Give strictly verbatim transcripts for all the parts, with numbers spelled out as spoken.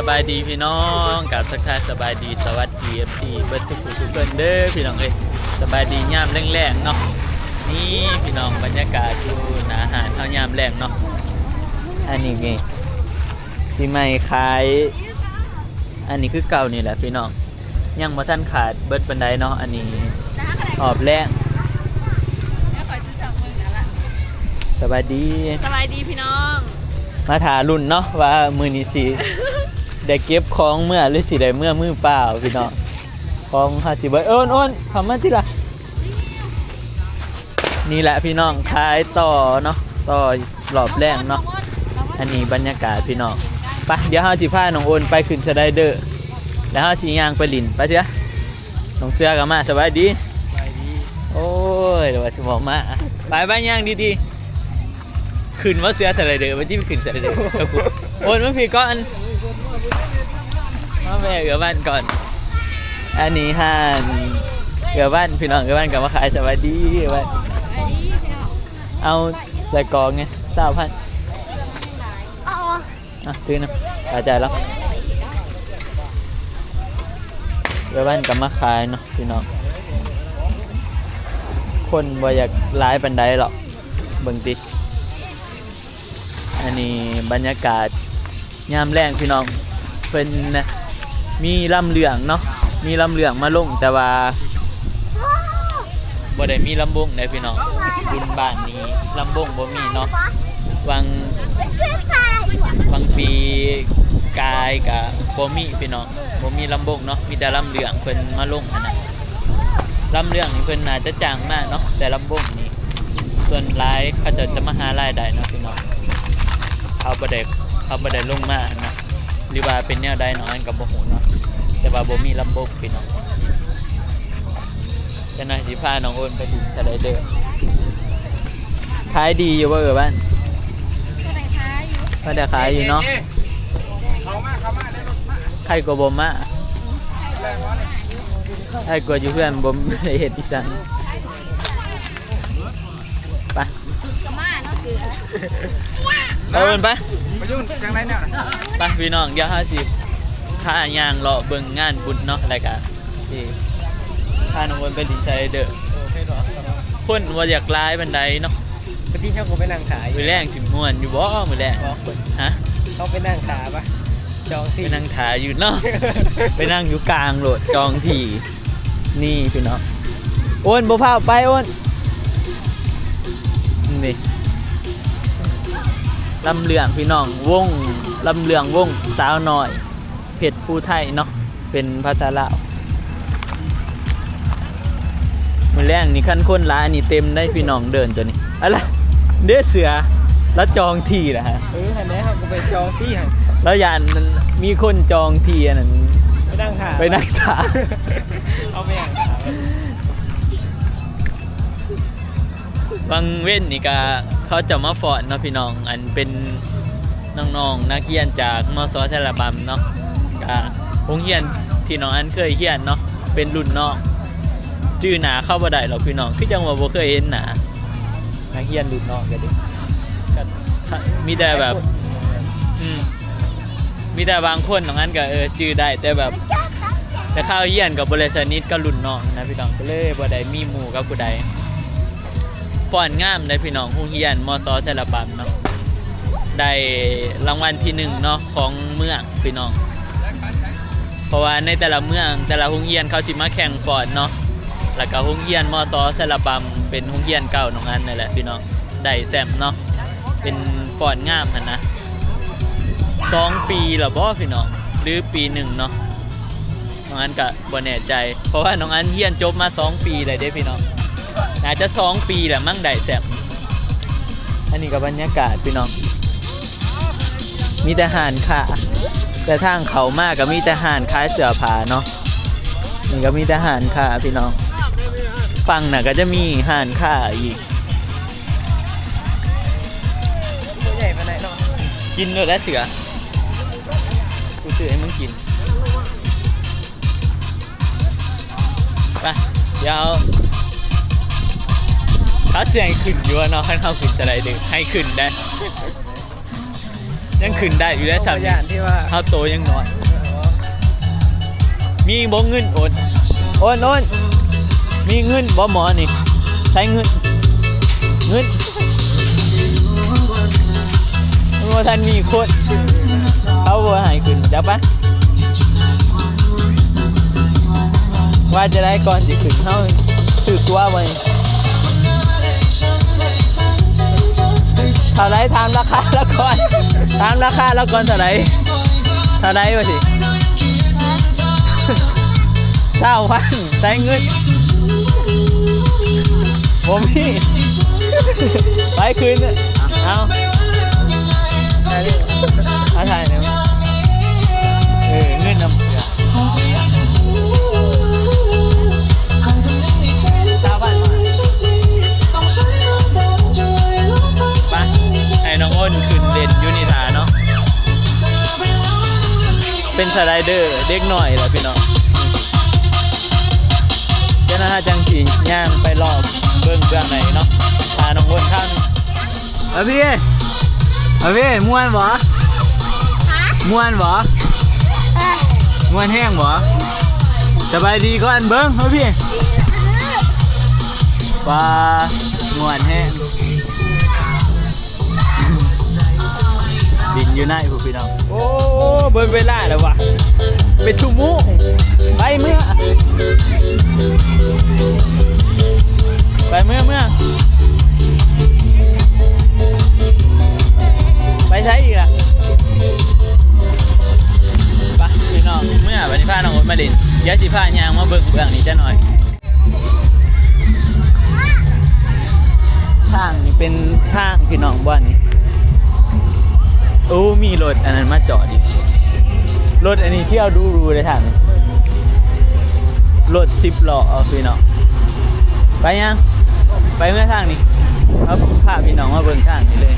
สบายดีพี่น้อง กับทักทายสบายดี สวัสดี เอฟซี เบิดสุขุสุขเพิ่นเด้อพี่น้องเอ้ย สบายดียามแลงๆเนาะ นี่พี่น้อง บรรยากาศอยู่หน้าห้านเฮายามแลงเนาะ อันนี้นี่ พี่ใหม่ขาย อันนี้คือเก่านี่แหละพี่น้อง ยังบ่ทันขาดเบิดปานใดเนาะ อันนี้ออบแลง สบายดี สบายดีพี่น้อง มาถ่ารุ่นเนาะ ว่ามื้อนี้สิ ได้เก็บของเมือหรือสิได้เมือมือเปล่าพี่น้อง ของเฮาสิเบิด โอนโอนเข้ามาติล่ะ นี่แหละพี่น้อง ขายต่อเนาะ ต่อรอบแลงเนาะ อันนี้บรรยากาศพี่น้อง ไป เดี๋ยวเฮาสิพาน้องโอนไปขึ้นสไลเดอร์ แล้วเฮาสิย่างไปหลิ้น ไปเสีย น้องเสือก็มา สบายดี สบายดี โอ้ย เดี๋ยวว่าสิบอกมา ไป ไป ย่างดีๆ ขึ้นว่าเสือสไลเดอร์ ไปที่ขึ้นสไลเดอร์ครับผม โอนมาพี่ก่อน มาแวะเอือบ้านก่อน อันนี้ห้านเอือบ้าน พี่น้องเอือบ้านก็มาขาย สบายดีเอือบ้าน เอาใส่กล่องไง สามพัน อ๋อ อ่ะ ตื่นนะ หายใจแล้ว เอือบ้านก็มาขายเนาะพี่น้อง คนบ่อยากหลายปานใดหรอก เบิ่งติ อันนี้บรรยากาศยามแลงพี่น้อง เพิ่นมีลำเรื่องเนาะ มีลำเรื่องมาลง แต่ว่าบ่ได้มีลำวงเด้อพี่น้อง บุญบ้านนี้ลำวงบ่มีเนาะ หว่าง หว่างปีกายก็บ่มีพี่น้อง บ่มีลำวงเนาะ มีแต่ลำเรื่องเพิ่นมาลงหั้นนะ ลำเรื่องนี่เพิ่นน่าจะจ้างมาเนาะ แต่ลำวงนี่ ส่วนหลายเขาเจ้าจะมาหารายได้เนาะพี่น้อง เขาบ่ได้ เขาบ่ได้ลงมาหั้นนะ หรือว่าเป็นแนวใดเนาะ อันก็บ่ฮู้เนาะ แต่ว่าบ่มีลำวงพี่น้อง จักหน่อยสิพาน้องโอนไปหลิ้นสไลเดอร์ ขายดีอยู่บ่เอือบ้าน ก็ได้ขายอยู่ ก็ได้ขายอยู่เนาะ เอ๊ะ เข้ามา เข้ามา ได้รถมา ใครก็บ่มา ใครก็อยู่เฮือนบ่ได้เฮ็ดอีสัง ไป ก็มาเนาะเสือ ไปเอิ้นไป ไปยุ่งจังไรเนี่ย ไปพี่น้อง เดี๋ยวเฮาสิพาย่างเลาะเบิ่งงานบุญเนาะ แล้วก็สิพาน้องโอนไปหลิ้นสไลเดอร์ โอเคเนาะ คนบ่อยากหลายปานใดเนาะ ปกติเฮาก็ไปนั่งถ่ายอยู่ มื้อแลงสิม่วนอยู่บ่มื้อแลง บ่ ฮะ เขาไปนั่งถ่ายปะ จองที่ ไปนั่งถ่ายอยู่เนาะ ไปนั่งอยู่กลางโลด จองที่ นี่พี่น้อง โอนบ่พาไปโอน นี่ ลำเรื่องพี่น้อง วง ลำเรื่องวงสาวน้อย เพชรภูไทเนาะ เป็นภาษาลาว มื้อแลงนี่คันคนหลายนี่เต็มได้พี่น้องเดินตัวนี้ อะไร เด้เสือ แล้วจองที่ละฮะ เออ หั้นแหละ เฮาก็ไปจองที่หั้น แล้วย่านมันมีคนจองที่อันนั้น ไปนั่งถ่า ไปนั่งถ่า เอาไปอ่าน บางเว้นนี่ก็เขาจะมาฟ้อนเนาะพี่น้อง อันเป็นน้องๆนักเรียนจาก มส ไซระบำเนาะ ก็โรงเรียนที่น้องอันเคยเรียนเนาะ เป็นรุ่นน้อง จื่อหน้าเขาบ่ได้หรอกพี่น้อง คือจังว่าบ่เคยเห็นหน้า นักเรียนรุ่นน้องก็ดี ก็มีแต่แบบ อืม มีแต่บางคนตรงนั้นก็ เออ จื่อได้ แต่แบบ แต่คาวเฮียนก็บ่ได้สนิทกับรุ่นน้องนะพี่น้อง ก็เลยบ่ได้มีหมู่กับผู้ใด ฟ้อนงามได้พี่น้อง โรงเรียน มส ไซระบำเนาะ ได้รางวัลที่หนึ่งเนาะ ของเมืองพี่น้อง เพราะว่าในแต่ละเมือง แต่ละโรงเรียนเขาสิมาแข่งฟ้อนเนาะ แล้วก็โรงเรียน มส ไซระบำ เป็นโรงเรียนเก่าน้องอันนั่นแหละพี่น้อง ได้แชมป์เนาะ เป็นฟ้อนงามหั้นนะ สองปีแล้วบ่พี่น้อง หรือปีหนึ่งเนาะ น้องอันก็บ่แน่ใจ เพราะว่าน้องอันเรียนจบมาสองปีแล้วเด้พี่น้อง น่าจะสองปีแล้วมั้งได้แชมป์ อันนี้ก็บรรยากาศพี่น้อง มีแต่ห้านค้า แต่ทางเข้ามาก็มีแต่ห้านขายเสื้อผ้าเนาะ นี่ก็มีแต่ห้านค้าพี่น้อง ฝั่งน่ะก็จะมีห้านค้าอีก ตัวใหญ่ปานใดเนาะ กินโลดแล้วเสือ กูซื้อให้มึงกิน ไป เดี๋ยว เขาสิให้ขึ้นอยู่เนาะ คันเฮาขึ้นสไลเดอร์ ให้ขึ้นได้ ยังขึ้นได้อยู่ได้สามย่านที่ว่าเฮาโตยังน้อย มีบ่เงินโอน โอนโอน มีเงินบ่หมอนี่ ใช้เงิน เงิน ว่าท่านมีโคตรเขาบ่ให้ขึ้น จับปะ ว่าจะได้ก่อนสิขึ้น เฮาซื้อตั๋วไว้ เท่าไร ถามราคาแล้วก่อน ถามราคาแล้วก่อน เท่าไร เท่าไรวะสิ เศร้าพัน ใช้เงิน ผมมี ไปคืนน่ะ เอา เอาถ่ายหน่อย เออ เงินนำเสือ เศร้าพัน ไป ให้น้องอ้นขึ้นเล่นอยู่นี่ท่าเนาะ เป็นสไลเดอร์เด็กน้อยแหละพี่น้อง เดี๋ยวนะฮะ จังสิย่างไปรอบเบิ่งเบื้องในเนาะ พาน้องอ้นข้าง เอาพี่ เอาพี่ ม่วนบ่ ฮะ ม่วนบ่ เอ้ย ม่วนแฮงบ่ สบายดีก่อน เบิ่ง เอาพี่ ว้า ม่วนแฮง บินอยู่ในพู้นพี่น้อง โอ้ เบิ่งเวลาแล้ววะ เป็นชั่วโมง ไปเมือ ไปเมือเมือ ไปใช้อีกล่ะ ไปพี่น้อง เมือ วันนี้พาน้องอ้นมาเล่น เดี๋ยวสิพาย่างมาเบิ่งเบื้องนี้จักหน่อย ทางนี่เป็นทางพี่น้องบ่อนนี่ โอ้ มีรถอันนั้นมาจอดอีก รถอันนี้เที่ยวดูดูเลยทางนี้ รถสิบล้อพี่น้อง ไปยัง ไปเมือทางนี้ เอาพาพี่น้องมาเบิ่งทางนี้เลย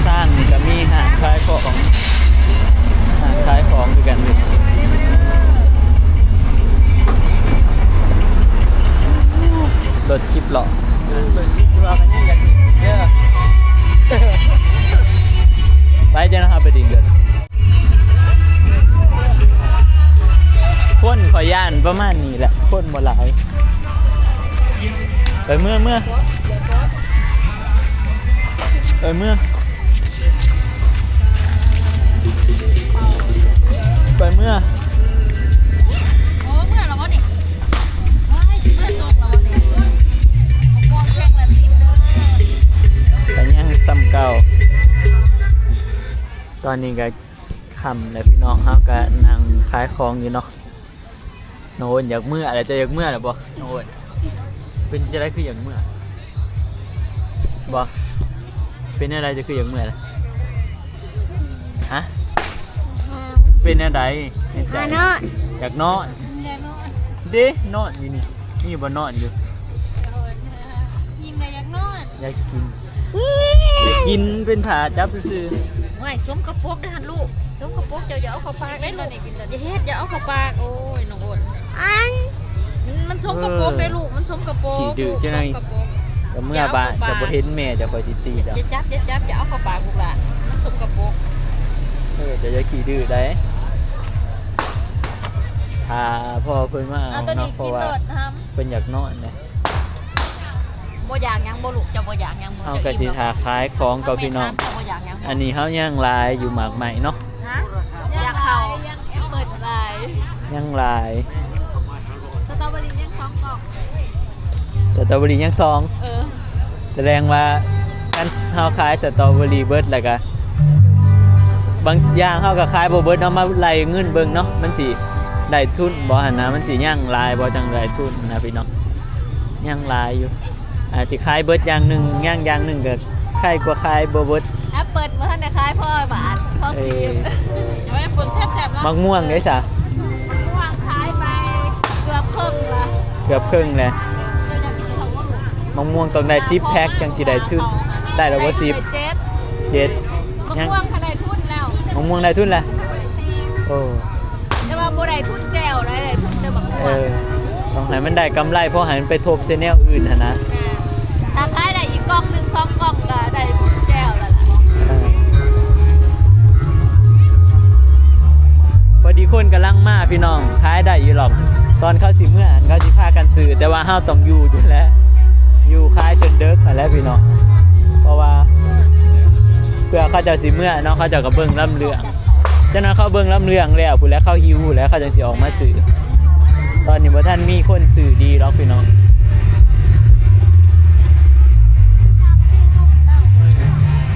ทางนี้ก็มีห้างขายของ ห้างขายของคือกันนี่ รถสิบล้อ ไปจ้ะนะครับ ไปดินเดิน คนขอยย่านประมาณนี้แหละ คนบ่หลาย ไปเมือเมือ ไปเมือ ไปเมือ โอ้ เมือแล้วบ่นี่ ว้าย สิเมือส่งแล้วบ่นี่ หกโมงแท่งละสิบเด้อ ไปยังซ้ำเก่า ตอนนี้ก็ ค่ำแล้วพี่น้อง เฮาก็นั่งขายของอยู่เนาะ น้องอ้นอยากเมืออะไร จะอยากเมือหรือบ่ น้องอ้น เป็นจะได้คืออยากเมือบ่ เป็นอะไรจะคืออยากเมือล่ะ ฮะ เป็นอะไรในใจ หานอน อยากนอน เด้ นอนอยู่นี่ นี่บ่นอนอยู่ อิ่มเลยอยากนอน อยากกิน อยากกินเป็นผาจับซื่อๆ ว้าย สมกระปรกเด้อหั่นลูก สมกระปรก เจ้าอย่าเอาเข้าปากเด้อลูก อย่าเฮ็ด อย่าเอาเข้าปาก โอ้ย น้องอ้น อัน มันสมกระปรกเด้อลูก มันสมกระปรก ขี้ดื้อจังไง สมกระปรก ก็เมือบ้าน อย่าเอาเข้าปาก จะบ่เห็นแม่ จะคอยสิตีเจ้า อย่าจับ อย่าจับ อย่าเอาเข้าปากลูกหลาน มันสมกระปรก เออ เจ้าอย่าขี้ดื้อได้ ถ้าพ่อเพิ่นมาเอา เอาตัวนี้ เนาะ เพราะว่า กินโลดทำ เพิ่นอยากนอนนะ บ่อยากหยังบ่ลูก เจ้าบ่อยากหยังบ่ เฮาก็สิถ่าขายของกับพี่น้อง เจ้าบ่อยากหยังบ่ อันนี้เฮาย่างหลายอยู่หมากไม้เนาะ ฮะ อยากเข้า ย่างแอปเปิ้ลหลาย ย่างหลาย สตรอเบอรี่ย่างสองกล่อง สตรอเบอรี่ย่างสอง เออ แสดงว่าคันเฮาขายสตรอเบอรี่เบิดแล้วก็ บางอย่างเฮาก็ขายบ่เบิดเนาะ มาไล่เงินเบิ่งเนาะ มันสิได้ทุนบ่หั่นนะ มันสิย่างหลายบ่จั่งได้ทุนนะพี่น้อง ย่างหลายอยู่ อาจสิขายเบิดอย่างหนึ่ง ย่างอย่างหนึ่งก็ไคกว่าขายบ่เบิด แอปเปิ้ลบ่ทันได้ขายพอบาท พอกิน เออ เอาแอปเปิ้ลแซ่บๆเนาะ มะม่วงเด้ซะ มะม่วงขายไปเกือบครึ่งละ เกือบครึ่งแล้ว มะม่วงต้องได้สิบแพ็คจั่งสิได้ทุน ได้แล้วบ่สิบ เจ็ด เจ็ด มะม่วงก็ได้ทุนแล้ว มะม่วงได้ทุนแล้ว โอ้ แต่ว่าบ่ได้ทุนแจ่วนะ ได้ทุนแต่มะม่วง เออ ให้มันได้กำไร เพราะให้มันไปทบใส่แนวอื่นหั้นนะ อ่า ถ้าขายได้อีกกล่องหนึ่งสองกล่องก็ได้ทุนแจ่วแล้วล่ะ เออ พอดีคนกำลังมาพี่น้อง ขายได้อยู่หรอก ตอนเขาสิเมือหั้นเขาสิพากันซื้อ แต่ว่าเฮาต้องอยู่อยู่แหละ อยู่ขายจนเดิกหั้นแหละพี่น้อง เพราะว่า เพื่อเขาเจ้าสิเมือเนาะ เขาเจ้าก็เบิ่งลำเรื่อง จักหน่อยเขาเบิ่งลำเรื่องแล้วพู้นแหละ เขาหิวแล้วเขาจั่งสิออกมาซื้อ ตอนนี้บ่ทันมีคนซื้อดีหรอกพี่น้อง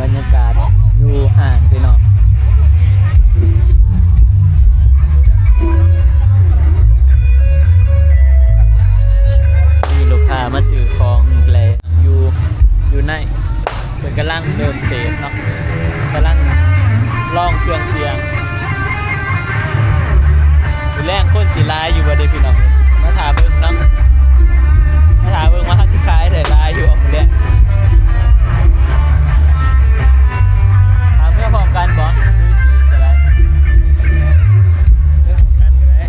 บรรยากาศอยู่ห้างพี่น้อง มีลูกค้ามาซื้อของอีกแล้ว อยู่ อยู่ใน เพิ่นกำลังเริ่มเสพเนาะ กำลังลองเครื่องเสียง มื้อแลงคนสิหลายอยู่บ่เด้พี่น้อง มาถ่าเบิ่งเนาะ มาถ่าเบิ่งว่าเขาสิขายได้หลายอยู่บ่มื้อแลง ถามเพื่อพร้อมกันบ่ หรือสิจะได้ เพื่อพร้อมกันก็ได้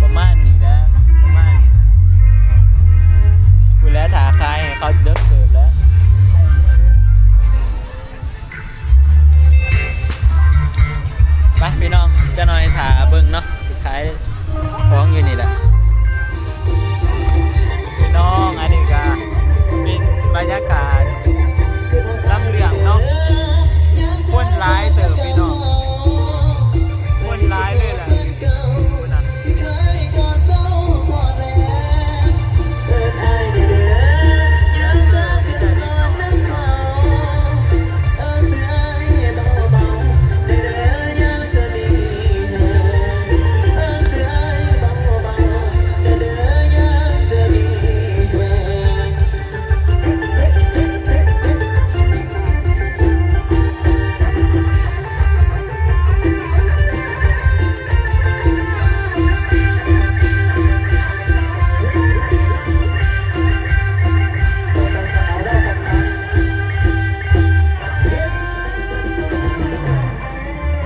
ประมาณนี้แหละ ประมาณนี้ พู้นแหละ ถ้าขายให้เขาเลิกเสิร์ฟแล้ว ไปพี่น้อง จักหน่อยถ่าเบิ่งเนาะ สิขายของอยู่นี่แหละ พี่น้อง อันนี้ก็เป็นบรรยากาศลำเรื่องเนาะ คนหลายเติบพี่น้อง คนหลายเลยแหละ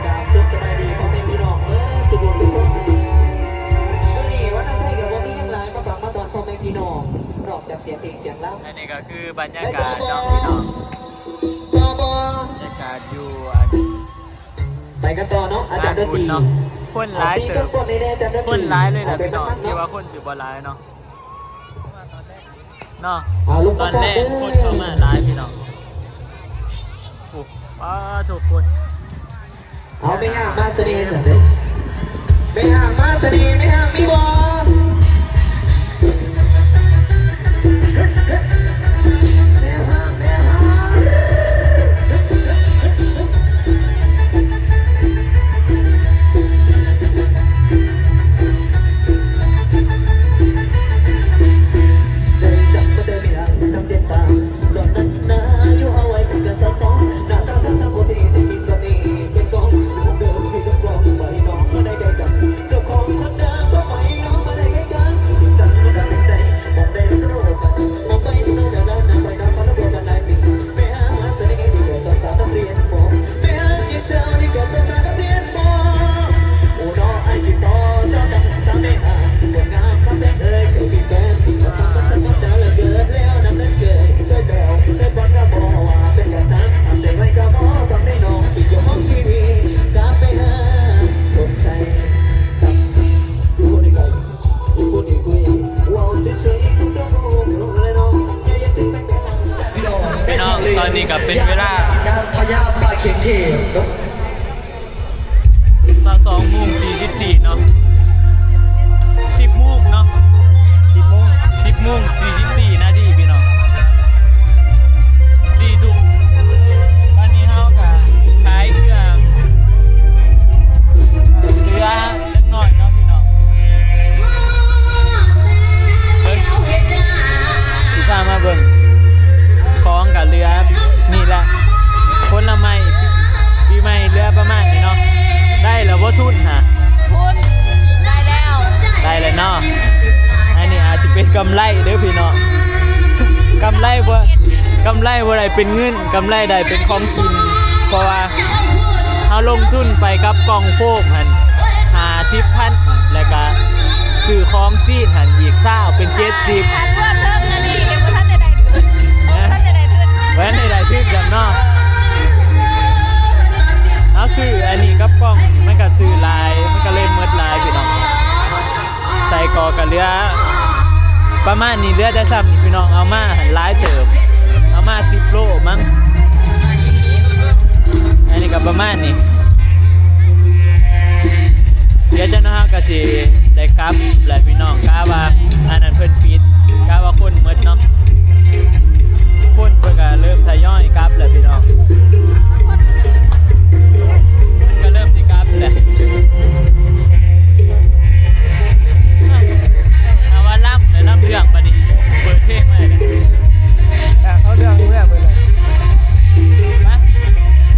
กราบสุขสบายดีพ่อแม่พี่น้องเด้อ สุขสุขคน มื้อนี้วันอาทิตย์ก็บ่มีหยังหลายมาฝากมาตอนพ่อแม่พี่น้อง นอกจากเสียงเพลงเสียงลำ อันนี้ก็คือบรรยากาศเนาะพี่น้อง บรรยากาศอยู่อัน ไปกันต่อเนาะ อาจารย์ดนตรี งานบุญเนาะ คนหลายเติบ เอาตีจนกดในแน่อาจารย์ดนตรี คนหลายเลยแหละพี่น้อง เอาเป็นน้ำมันเนาะ ที่ว่าคนสิบ่หลายเนาะ เนาะ เอาลูก ตอนแรก มาฝากเด้อ คนเข้ามาหลายพี่น้อง โอ้ ป้าดโถ่ คน เอาแม่ห้างมาเสน่ห์เสน่ห์ แม่ห้างมาเสน่ห์ แม่ห้างมีบ่ แม่ห้าง แม่ห้าง ได้จับมาเจอเมียน้ำเต็มตา ตอนนั้นนะอยู่เอาไว้เป็นกันสาวสอง หน้าตาท่าทางโอเคจะมีเสน่ห์เป็นกอง จะคงเดินให้กับกลองไว้น้องเมื่อได้ใกล้กัน เจ้าของคนเดิมก็ไม่น้องมาได้ใกล้กัน จังมาทำเป็นใจ มองได้รู้กัน มองไปที่นั่นแล้วนะ ไปน้องมาแล้วเดียวกันหลายปี แม่หาเสน่ห์ดีกว่าสาวๆนักเรียนผม แม่หากินเจ้าดีกว่าสาวๆนักเรียนผม โอ้น้องไอ้ที่ต่อเจ้ากันสามแม่หา คนงามคำแพงเอ้ย เจ้ามีแฟน มาทำมาสมัครใจแล้วเกิดแล้วนำนั้นเกิด เกิดแล้ว เกิดบอลกระบอกว่าเป็นกระตัน ทำใจไว้กระบอกตอนได้น้อง อีกอยู่ห้องชีวิต กลับไปหาคนไทย สักทุกคนในกอง พี่น้อง ตอนนี้ก็เป็นเวลา พญาปลาเข็งเทพ สองโมงสี่สิบสี่เนาะ สิบโมงเนาะ สิบโมง สิบโมงสี่สิบสี่นาทีพี่น้อง สี่ทุ่ม ตอนนี้เฮาก็ขายเครื่อง เหลือจักหน่อยเนาะพี่น้อง เบิ่ง สิพามาเบิ่ง ของก็เหลือนี่แหละ ผลไม้ปีใหม่เหลือประมาณนี้เนาะ ได้แล้วบ่ทุนฮะ ทุน ได้แล้ว ได้แล้วเนาะ อันนี้อาจสิเป็นกำไรเด้อพี่น้อง กำไรบ่ กำไรบ่ได้เป็นเงิน กำไรได้เป็นของกิน เพราะว่าเฮาลงทุนไปกับกล่องโฟมหั่น ห้าสิบพัน แล้วก็ ซื้อของซีนหั่นอีกซาวเป็นเจ็ดสิบ คันรวมเทิงอันนี้เห็นบ่ทันได้ได้ทุน บ่ทันได้ได้ทุน บ่ทันได้ได้ทุนจำเนาะ เอาซื้ออันนี้กับกล้อง มันก็ซื้อหลาย มันก็เลยหมดหลายพี่น้อง ใส่กรอกก็เหลือ ประมาณนี้ เหลือแต่ซ้ำนี่พี่น้อง เอามาหั่นหลายเติบ เอามาสิบโลมั้ง อันนี้ก็ประมาณนี้ เดี๋ยวเจ้าหน้าที่ก็สิได้กลับแหละพี่น้อง กะว่าอันนั้นเพิ่นปิด กะว่าคนหมดเนาะ คนเพิ่นก็เริ่มทยอยกลับแล้วพี่น้อง คนก็เริ่มสิกลับแล้ว เอาว่าล่ำเลย ล่ำเรื่องบัดนี้ เปิดเพลงมาเลย อยากเข้าเรื่องเรื่องไปเลย ไป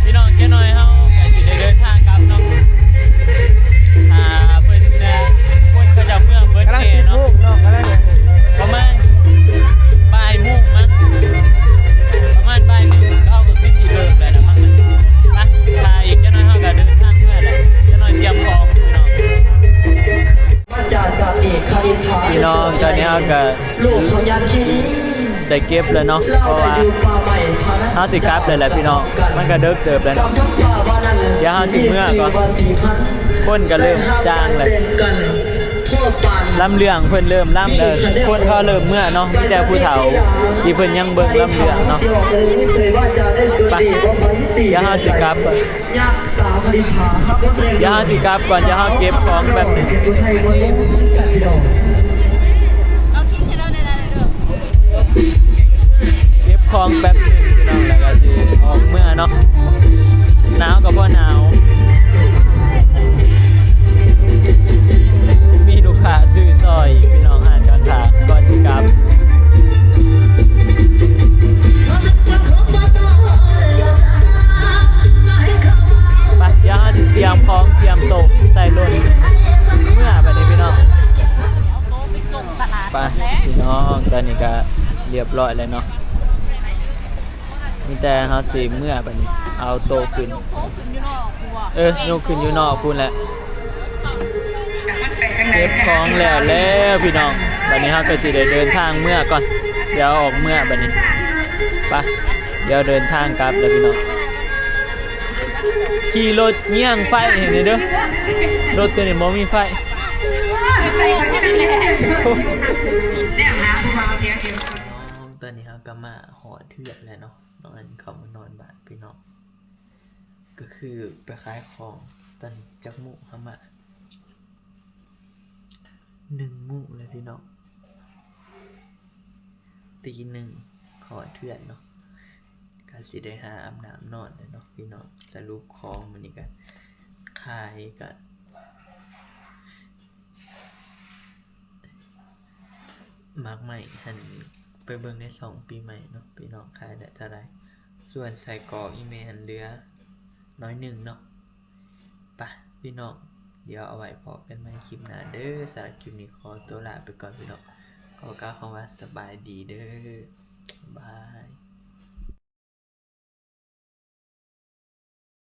พี่น้อง เจ้าน้อยเฮาก็สิได้เดินทางกลับเนาะ อ่า เพิ่น เอ่อ คนเขาจะเมืองเบิด กำลัง แน่ สิบ เนาะ โมงเนาะ กำลัง ประมาณบ่ายโมงมั้ง ประมาณบ่ายหนึ่ง เขาก็คือสิเลิกแล้วล่ะมั้ง ไป ถ่ายอีกเจ้าน้อยเฮาก็เดินทางเมือแล้ว เจ้าน้อยเตรียมของพี่น้อง มาจากสามีคณิษฐา พี่น้อง ตอนนี้เฮาก็ ลูกของยามที่นี้ ได้เก็บแล้วเนาะ เพราะว่า เฮาสิกลับแล้วแหละพี่น้อง มันก็เดิกเติบแล้วเนาะ เดี๋ยวเฮาสิเมือก่อน คนก็เริ่มจางแล้ว ล่ำเรื่องเพิ่นเริ่มล่ำแล้ว คนเขาเริ่มเมือเนาะ มีแต่ผู้เฒ่าที่เพิ่นยังเบิ่งล่ำเรื่องเนาะ ไป เดี๋ยวเฮาสิกลับก่อน เดี๋ยวเฮาสิกลับก่อน เดี๋ยวเฮาเก็บของแป๊บหนึ่ง เอาคิงให้เราได้ๆเด้อ เก็บของแป๊บหนึ่งพี่น้อง แล้วก็สิออกเมือเนาะ หนาวก็บ่หนาว มีลูกค้าซื้อซอยอีกพี่น้อง หาจอดถามก่อนสิกลับ ไป เดี๋ยวเฮาสิเตรียมของเตรียมโต๊ะใส่รถเมือบัดนี้พี่น้อง เอาโต๊ะไปส่งตลาด ไป แหละ พี่น้อง ตอนนี้ก็เรียบร้อยแล้วเนาะ มีแต่เฮาสิเมือบัดนี้ เอาโต๊ะขึ้น ยกโต๊ะขึ้นอยู่นอกครัว เออ ยกขึ้นอยู่นอกพู้นแหละ เก็บของแล้วแล้วพี่น้อง บัดนี้เฮาก็สิได้เดินทางเมือก่อน เดี๋ยวออกเมือบัดนี้ ไป เดี๋ยวเดินทางกลับแล้วพี่น้อง ขี่รถเยี่ยงไฟเห็นเด้อ รถตัวนี้บ่มีไฟ ไปกันนั่นแหละ ตอนนี้เฮาก็มาฮอดเฮือนแล้วเนาะ นอน เข้ามานอนบ้านพี่น้อง ก็คือไปขายของ ตอนนี้จักโมงเฮามา หนึ่งโมงแล้วพี่น้อง ตีหนึ่ง ฮอดเฮือนเนาะ ก็สิได้หาอาบน้ำนอนแล้วเนาะพี่น้อง สรุปของมื้อนี้ก็ขายก็ หมากไม้หั่น ไปเบิ่งในช่องปีใหม่เนาะพี่น้อง ขายได้เท่าใด ส่วนไส้กรอกอีแม่หั่นเหลือน้อยหนึ่งเนาะ ไปพี่น้อง เดี๋ยวเอาไว้พ้อกันใหม่คลิปหน้าเด้อ สำหรับคลิปนี้ขอตัวลาไปก่อนพี่น้อง ขอกล่าวคำว่าสบายดีเด้อ บาย